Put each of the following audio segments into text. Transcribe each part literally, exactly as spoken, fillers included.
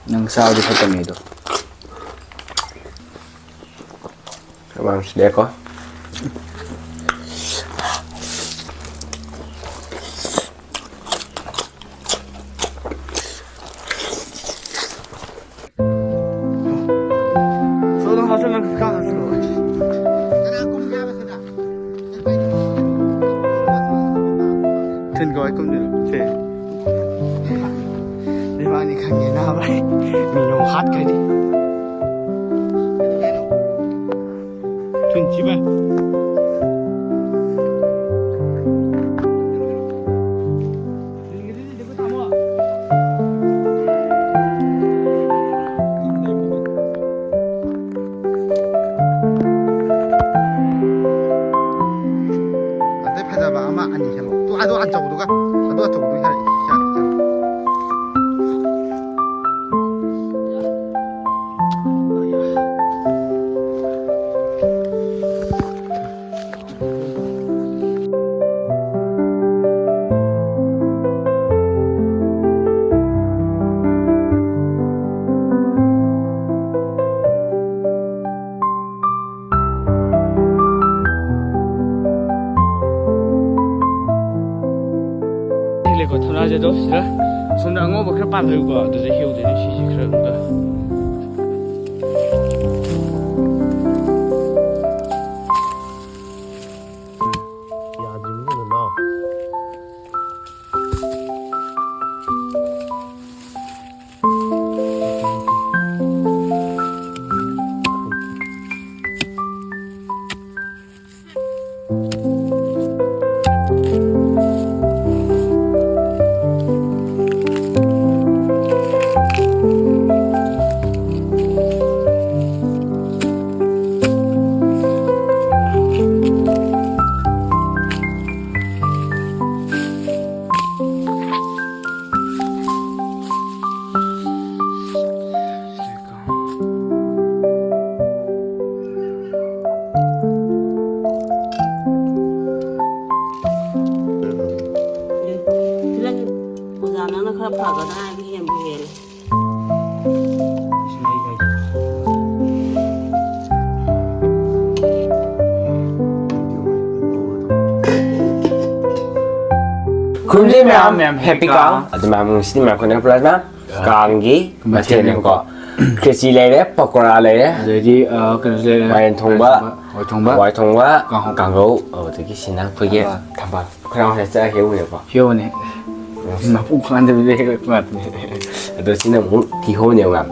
ꯅꯪ ꯆꯥꯕꯗꯤ ꯐꯠꯇꯕꯅꯦ ꯑꯗꯣ꯫ ꯃꯥꯅ ꯁꯤꯗꯦꯀꯣ꯫ ꯊꯤꯟ ꯀꯃꯥꯏ ꯀꯨꯝꯗꯣꯏꯅꯣ? ꯁꯦ꯫ ꯏꯕꯥꯅꯤ ꯈꯪꯉꯦ ꯅꯥꯕ꯫ ꯃꯤ ꯌꯣꯡ ꯍꯥꯠꯈ꯭ꯔꯅꯤ꯫ ꯊꯨꯟ ꯊꯤꯕ꯫ ꯑꯇꯩ ꯐꯖꯕ ꯑꯃ ꯑꯅꯤ ꯈꯜꯂꯣ꯫ ꯇꯨ, ꯑꯗꯨ ꯑꯆꯧꯕꯗꯨꯒ, ꯑꯗꯨ ꯑꯆꯧꯕꯗꯨꯒ ꯈꯔ ꯏꯆꯥ ꯈꯜꯂꯣ꯫ ꯂꯩꯀꯣ, ꯊꯝꯅꯥꯁꯦ ꯑꯗꯣ ꯁꯤꯗ ꯁꯣꯝꯗ ꯑꯉꯧꯕ ꯈꯔ ꯄꯥꯟꯊꯣꯛꯏꯀꯣ, ꯑꯗꯨꯗ ꯍꯦꯛꯎꯗꯣꯏꯅꯦ ꯁꯤꯁꯦ ꯈꯔ ꯑꯃꯨꯛꯀ꯫ ꯌꯥꯗ꯭ꯔꯤꯕꯅꯤ ꯀꯩꯅꯣ ꯅꯥꯎ꯫ ꯈꯨꯔꯨꯝꯖꯩ ꯃꯌꯥꯝ, ꯃꯌꯥꯝ, happy ꯀꯥꯡ꯫ ꯑꯗꯨ ꯃꯌꯥꯝ ꯉꯁꯤꯗꯤ ꯃꯌꯥꯝ ꯑꯩꯈꯣꯏꯅ ꯄꯨꯔꯥ ꯀꯥꯡꯒꯤ ꯃꯊꯦꯜꯅꯦꯕꯀꯣ꯫ ꯈꯦꯆꯤ ꯂꯩꯔꯦ, ꯄꯀꯣꯔꯥ ꯂꯩꯔꯦ, ꯑꯗꯩꯗꯤ, ꯑ, ꯀꯩꯅꯣꯁꯨ ꯂꯩꯔꯦ, ꯃꯥꯏꯔꯦꯟ ꯊꯣꯡꯕ, ꯍꯋꯥꯏ ꯊꯣꯡꯕ, ꯍꯋꯥꯏ ꯊꯣꯡꯕ, ꯀꯥꯡꯍꯧ꯫ ꯀꯥꯡꯍꯧ, ꯑꯗꯨꯗꯒꯤ ꯁꯤꯅ ꯑꯩꯈꯣꯏꯒꯤ ꯊꯝꯕꯥꯜ꯫ ꯊꯝꯕꯥꯜ꯫ ꯑꯩꯈꯣꯏ ꯅꯍꯥꯟꯋꯥꯏ ꯆꯥ ꯍꯦꯛꯎꯔꯦꯀꯣ꯫ ꯍꯦꯛꯎꯕꯅꯦ꯫ ꯃꯄꯨ ꯐꯥꯗꯕꯤꯗ ꯍꯦꯛꯂꯛꯄ ꯉꯥꯛꯇꯅꯦ꯫ ꯑꯗꯣ ꯁꯤꯅ ꯑꯃꯨꯛ ꯀꯤꯍꯣꯝꯅꯦꯕ ꯃꯌꯥꯝ꯫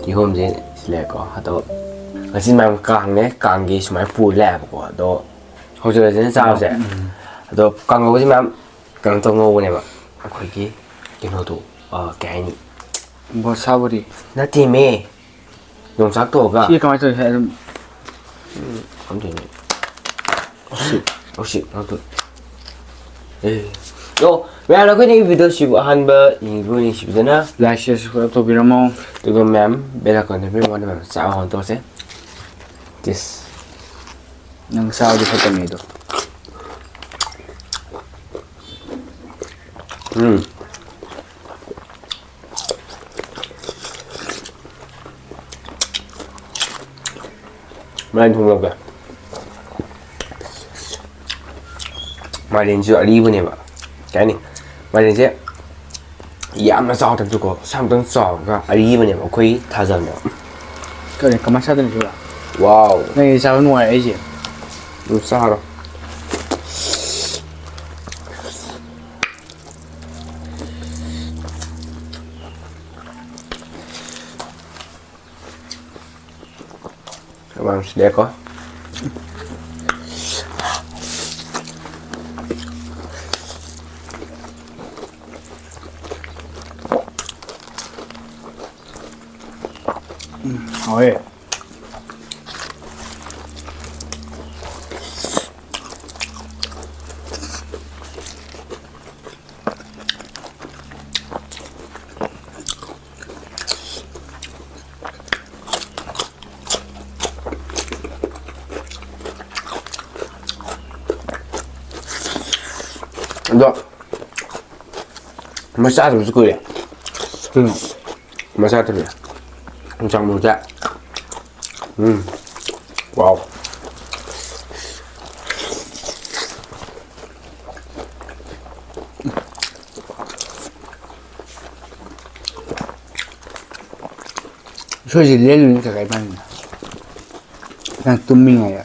ꯀꯤꯍꯣꯝꯁꯦ ꯁꯤ ꯂꯩꯔꯦꯀꯣ꯫ ꯑꯗꯣ ꯉꯁꯤ ꯃꯌꯥꯝ ꯀꯥꯡꯅꯦ, ꯀꯥꯡꯒꯤ ꯁꯨꯃꯥꯏꯅ ꯄꯨꯔ ꯂꯥꯛꯑꯦꯕꯀꯣ꯫ ꯑꯗꯣ ꯍꯧꯖꯤꯛ ꯍꯧꯖꯤꯛꯅ ꯆꯥꯕꯁꯦ꯫ ꯎꯝ꯫ ꯑꯗꯣ ꯀꯥꯡꯍꯧꯁꯦ ꯃꯌꯥꯝ ꯀꯩꯅꯣ ꯇꯧ ꯉꯧꯕꯅꯦꯕ꯫ ꯑꯩꯈꯣꯏꯒꯤ ꯀꯩꯅꯣꯗꯣ, ꯑ, ꯀꯩ ꯍꯥꯏꯅꯤ? ꯒꯣꯁꯥꯕꯨꯔꯤ꯫ ꯅꯠꯇꯦꯃꯦ꯫ ꯌꯣꯡꯆꯥꯛ ꯇꯣꯛꯑꯒ꯫ ꯁꯤ ꯀꯃꯥꯏꯅ ꯇꯧꯔꯤ? ꯑꯗꯨꯝ ꯎꯝ, ꯈꯪꯗꯦꯅꯦ꯫ ꯑꯣ, ꯁꯤ, ꯑꯣ, ꯁꯤ, ꯉꯥꯛꯇ꯫ ꯑꯦ꯫ ꯑꯣ, ꯃꯌꯥꯝ, ꯑꯩꯈꯣꯏꯅ ꯚꯤꯗꯤꯑꯣꯁꯤꯕꯨ ꯑꯍꯥꯟꯕ ꯌꯦꯡꯕꯤꯕ ꯌꯦꯡꯁꯤꯕꯤꯗꯅ like, share, subscribe ꯇꯧꯕꯤꯔꯝꯃꯣ꯫ ꯑꯗꯨꯒ ꯃꯌꯥꯝ, bell icon ꯅ ꯃꯌꯥꯝ ꯆꯥꯕ ꯍꯧꯅ ꯇꯧꯁꯦ꯫ Yes꯫ ꯅꯪ ꯆꯥꯕꯗꯤ ꯐꯠꯇꯕꯅꯦ ꯑꯗꯣ꯫ ꯎꯝ꯫ ꯃꯥꯏꯔꯦꯟ ꯊꯣꯡꯕꯒ꯫ ꯃꯥꯏꯔꯦꯟꯁꯨ ꯑꯔꯤꯕꯅꯦꯕ꯫ ꯀꯩ ꯍꯥꯏꯅꯤ? ꯃꯥꯏꯔꯦꯟꯁꯦ ꯌꯥꯝꯅ ꯆꯥꯎꯗ꯭ꯔꯁꯨꯀꯣ, ꯁꯥꯡꯇꯪ ꯆꯥꯎꯔꯒ ꯑꯔꯤꯕꯅꯦꯕ, ꯑꯩꯈꯣꯏ ꯊꯥꯖꯕꯅꯦꯕ꯫ ꯀꯔꯤ, ꯀꯃꯥꯏꯅ ꯆꯥꯗꯣꯏꯅꯣ ꯁꯤꯕꯣ? ꯋꯥꯎ꯫ ꯅꯪꯒꯤ ꯆꯥꯕ ꯅꯨꯡꯉꯥꯏ ꯑꯩꯁꯦ꯫ ꯑꯗꯨꯝ ꯆꯥꯔꯣ꯫ ꯃꯌꯥꯝ ꯁꯤꯗꯦꯀꯣ꯫ ꯎꯝ, ꯍꯥꯎꯋꯦ꯫ ꯑꯗꯣ ꯃꯣꯏ ꯆꯥꯗꯕꯁꯨ ꯀꯨꯏꯔꯦ꯫ ꯀꯩꯅꯣ? ꯃꯆꯥ ꯊꯝꯃꯦ꯫ ꯌꯣꯡꯆꯥꯛ ꯃꯔꯨꯁꯦ꯫ ꯎꯝ꯫ ꯋꯥꯎ꯫ ꯎꯁꯣꯏꯁꯦ ꯂꯦꯜꯂꯨꯅꯤ ꯀꯀꯥ ꯏꯕꯥꯅꯤꯅ꯫ ꯅꯪ ꯇꯨꯝꯃꯤꯉꯩꯗ꯫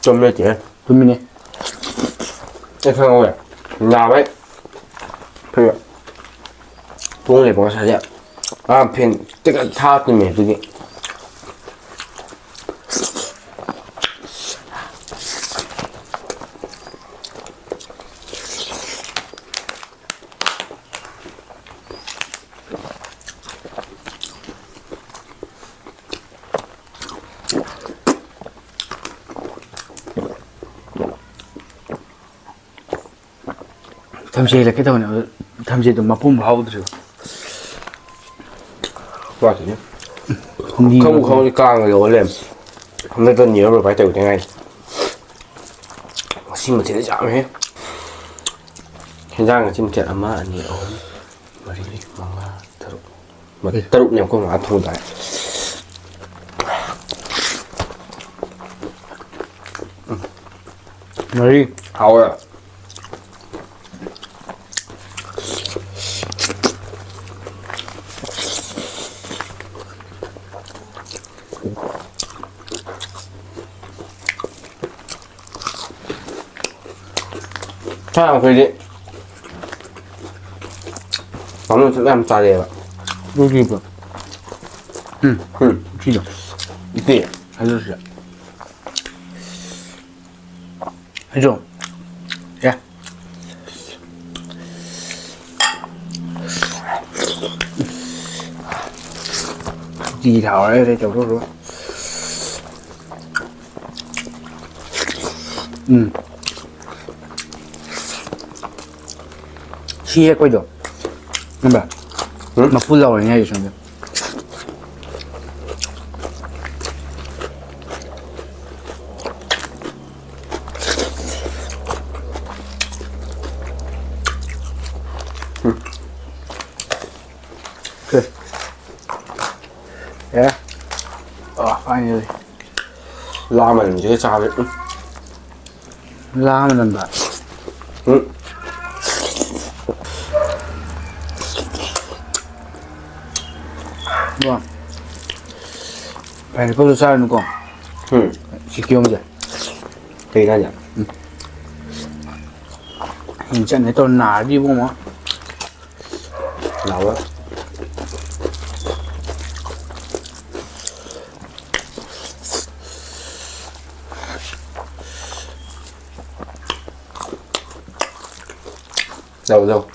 ꯇꯨꯝ ꯂꯩꯇꯦꯍꯦ꯫ ꯇꯨꯝꯃꯤꯅꯦ꯫ ꯑꯩ ꯈꯪꯍꯧꯋꯦ꯫ ꯅꯥꯕꯩ꯫ ꯑꯩꯈꯣꯏ ꯄꯨꯡ ꯂꯩꯕ ꯉꯁꯥꯏꯗꯤ꯫ ꯑꯥ, ꯐꯦꯟ ꯇꯤꯀꯠ ꯊꯥ ꯇꯨꯝꯃꯦ ꯑꯗꯨꯒꯤ꯫ ꯊꯝꯆꯦꯠ ꯍꯦꯛꯂꯛꯀꯦ ꯇꯧꯕꯅꯦ, ꯑꯗꯨ ꯊꯝꯆꯦꯠꯇꯣ ꯃꯄꯨꯝ ꯐꯥꯍꯧꯗ꯭ꯔꯤꯕ꯫ ꯋꯥꯠꯂꯤꯅꯦ꯫ ꯍꯨꯝꯗꯤ ꯈꯪꯕꯨ ꯈꯪꯍꯧꯗꯦ, ꯀꯥꯡꯒ ꯌꯧꯍꯜꯂꯦ꯫ ꯍꯟꯗꯛꯇ ꯅꯤꯔ ꯂꯣꯏ ꯚꯥꯏ ꯇꯧꯗ ꯉꯥꯏꯔꯤ꯫ ꯉꯁꯤ ꯃꯊꯦꯜ ꯌꯥꯝꯃꯦꯍꯦ꯫ ꯍꯦꯟꯖꯥꯡ ꯉꯁꯤ ꯃꯊꯦꯜ ꯑꯃ, ꯑꯅꯤ, ꯑꯍꯨꯝ, ꯃꯔꯤ, ꯃꯉꯥ, ꯇꯔꯨꯛ꯫ ꯃ-, ꯇꯔꯨꯛꯅꯦ ꯑꯩꯈꯣꯏ ꯃꯥ ꯊꯣꯡꯗꯥꯏ꯫ ꯃꯔꯤ꯫ ꯍꯥꯎꯋꯦ꯫ ꯊꯥꯏꯅ ꯑꯩꯈꯣꯏꯗꯤ ꯉꯥꯅꯨ ꯃꯆꯥ ꯌꯥꯝ ꯆꯥꯔꯛꯑꯦꯕ꯫ ꯑꯗꯨꯗꯤꯕ꯫ ꯎꯝ꯫ ꯎꯝ꯫ ꯁꯤꯗꯣ꯫ ꯏꯄꯦ꯫ ꯑꯗꯨ ꯁꯤꯗ꯫ ꯑꯩꯁꯨ꯫ ꯑꯦ꯫ ꯎꯇꯤ ꯊꯥꯎꯔꯦ ꯑꯗꯩ ꯇꯧꯔꯨꯔꯣ꯫ ꯎꯝ꯫ ꯁꯤ ꯍꯦꯛꯄꯩꯗꯣ꯫ ꯈꯪꯕ꯭ꯔꯥ? ꯎꯝ? ꯃꯄꯨ ꯂꯥꯎꯔꯤꯅꯦ ꯍꯥꯏꯁꯦ ꯁꯣꯝꯗ꯫ ꯎꯝ꯫ Yeah. Oh, finally. ꯂꯥ ꯃꯅꯝꯁꯤꯒ ꯆꯥꯕ꯫ ꯎꯝ꯫ ꯂꯥ ꯃꯅꯝꯗ꯫ ꯎꯝ꯫ ꯋꯥ꯫ Pineapple ꯆꯥꯔꯅꯨꯀꯣ꯫ ꯎꯝ꯫ ꯁꯤ ꯀꯤꯍꯣꯝꯁꯦ꯫ ꯀꯩꯅꯣ ꯍꯥꯏꯁꯦ? ꯎꯝ꯫ ꯍꯤꯡ ꯆꯠꯅꯤ ꯇꯧꯔ ꯅꯥꯔꯗꯤ ꯏꯕꯨꯡꯉꯣ꯫ ꯂꯥꯎꯔ꯫ ꯂꯥꯎ, ꯂꯥꯎ꯫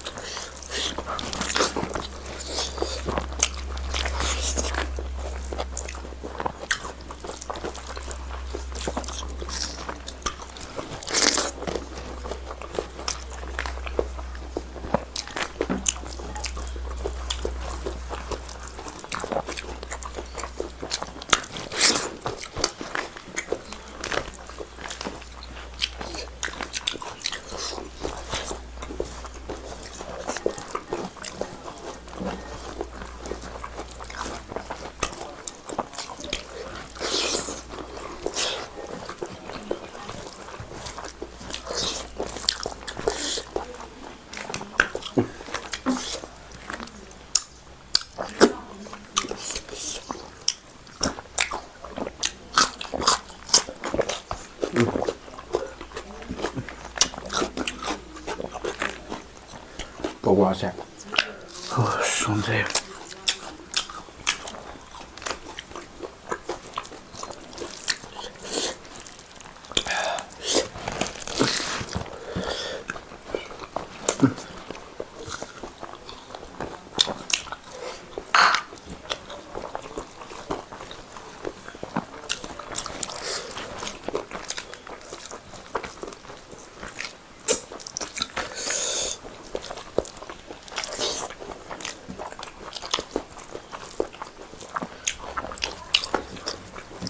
ꯄꯀꯧꯔꯥꯁꯦ꯫ ꯑꯁ, ꯁꯣꯝꯗ꯫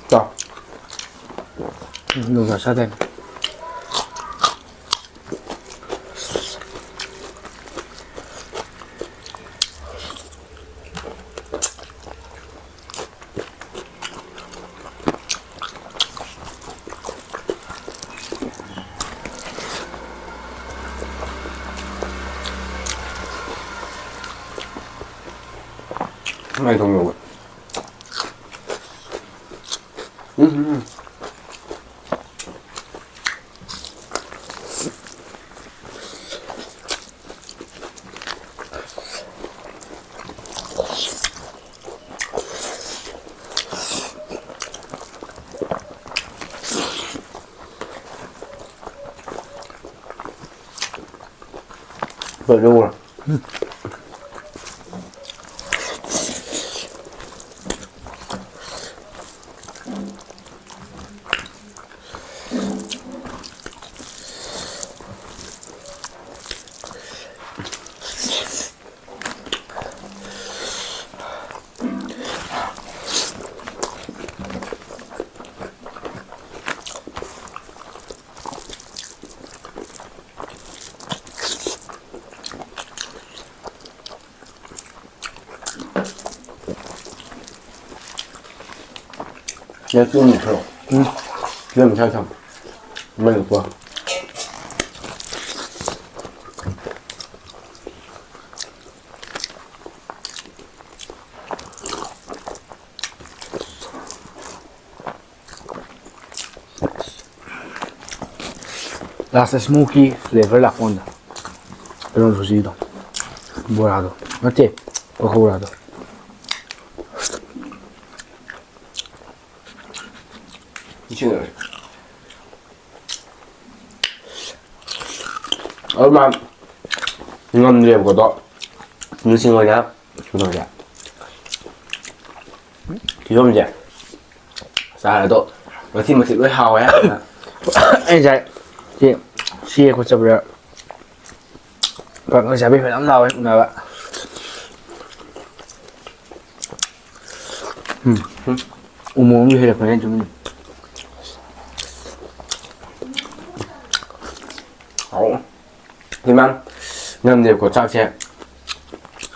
ꯆꯥꯎ꯫ ꯎꯝ, ꯅꯨꯡꯁꯥ ꯁꯥꯗꯣꯏꯅꯦ꯫ ꯀꯃꯥꯏꯅ ꯊꯣꯡꯕ? ꯎꯝ꯫ ꯌꯥ, ꯆꯨꯝꯅ ꯊꯛꯑꯣ꯫ ꯎꯝ꯫ ꯐꯤꯂꯝ ꯃꯁꯥ ꯊꯝꯃꯣ꯫ ꯃꯩ ꯂꯨꯄꯥ꯫ Last smoky flavor ꯂꯥꯛꯄ ꯀꯥꯟꯗ ꯀꯩꯅꯣꯗꯣ, ꯍꯧꯖꯤꯛꯀꯤꯗꯣ, ꯕꯣꯔꯥꯗꯣ ꯅꯠꯇꯦ, ꯄꯀꯧꯔꯥꯗꯣ꯫ ꯏꯁꯤꯡ ꯂꯣꯏꯔꯦ꯫ ꯑꯗꯨ ꯃꯥ ꯉꯝꯗ꯭ꯔꯦꯕꯀꯣ, ꯑꯗꯣ ꯅꯨꯡꯁꯤꯡ ꯑꯣꯏꯅ ꯀꯩꯅꯣꯁꯦ, ꯀꯤꯍꯣꯝꯁꯦ ꯆꯥꯔꯦ꯫ ꯑꯗꯣ ꯃꯆꯤ ꯃꯆꯤ ꯂꯣꯏ ꯍꯥꯎꯋꯦ꯫ ꯑꯩ ꯉꯁꯥꯏ ꯁꯤ ꯁꯤ ꯈꯣꯠꯆꯕꯗ ꯄꯥꯛꯅ ꯆꯥꯕꯤ ꯐꯖꯅ ꯂꯥꯎꯋꯦ ꯎꯅꯕ꯫ ꯎꯝ꯫ ꯎꯃꯣꯔꯣꯛ ꯑꯃꯁꯨ ꯍꯦꯜꯂꯛꯄꯅꯦ, ꯆꯨꯝꯃꯤ꯫ ꯍꯥꯎ꯫ ꯏꯃꯥ, ꯉꯝꯗꯦꯕꯀꯣ, ꯆꯥꯛꯁꯦ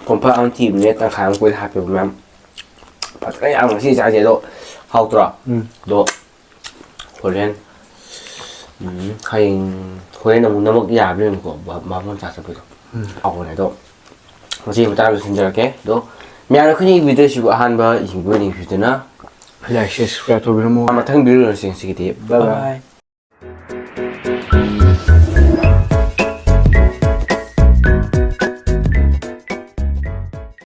ꯀꯣꯝꯄꯥꯛ ꯑꯃ ꯊꯤꯕꯅꯦ, ꯇꯪꯈꯥꯏ ꯑꯃ ꯀꯣꯏꯗ ꯍꯥꯞꯄꯦꯕ, ꯃꯌꯥꯝ꯫ ꯐꯖꯅ ꯌꯥꯝ ꯉꯁꯤ ꯆꯥꯁꯦ, ꯑꯗꯣ ꯍꯥꯎꯇ꯭ꯔꯣ? ꯎꯝ꯫ ꯑꯗꯣ ꯍꯣꯔꯦꯟ, ꯎꯝ, ꯍꯌꯦꯡ, ꯍꯣꯔꯦꯟ ꯑꯃꯨꯛ ꯅꯃꯛ ꯌꯥꯕ꯭ꯔꯥ ꯌꯦꯡꯉꯨꯀꯣ, ꯕꯥ-, ꯕꯥꯃꯣꯟ ꯆꯥ ꯆꯠꯄꯗꯣ꯫ ꯎꯝ꯫ ꯍꯥꯎꯕꯅꯦ꯫ ꯑꯗꯣ ꯉꯁꯤꯒꯤ ꯃꯇꯥꯡꯗ ꯂꯣꯏꯁꯤꯟꯖꯔꯒꯦ꯫ ꯑꯗꯣ ꯃꯌꯥꯝꯅ ꯑꯩꯈꯣꯏꯒꯤ video ꯁꯤꯕꯨ ꯑꯍꯥꯟꯕ ꯌꯦꯡꯕꯤꯕ ꯌꯦꯡꯕꯤꯗꯨꯅ Like, share, subscribe ꯇꯧꯕꯤꯔꯝꯃꯣ꯫ ꯃꯊꯪ video ꯌꯦꯡꯁꯤꯡꯁꯤꯒꯤꯗꯤ bye bye.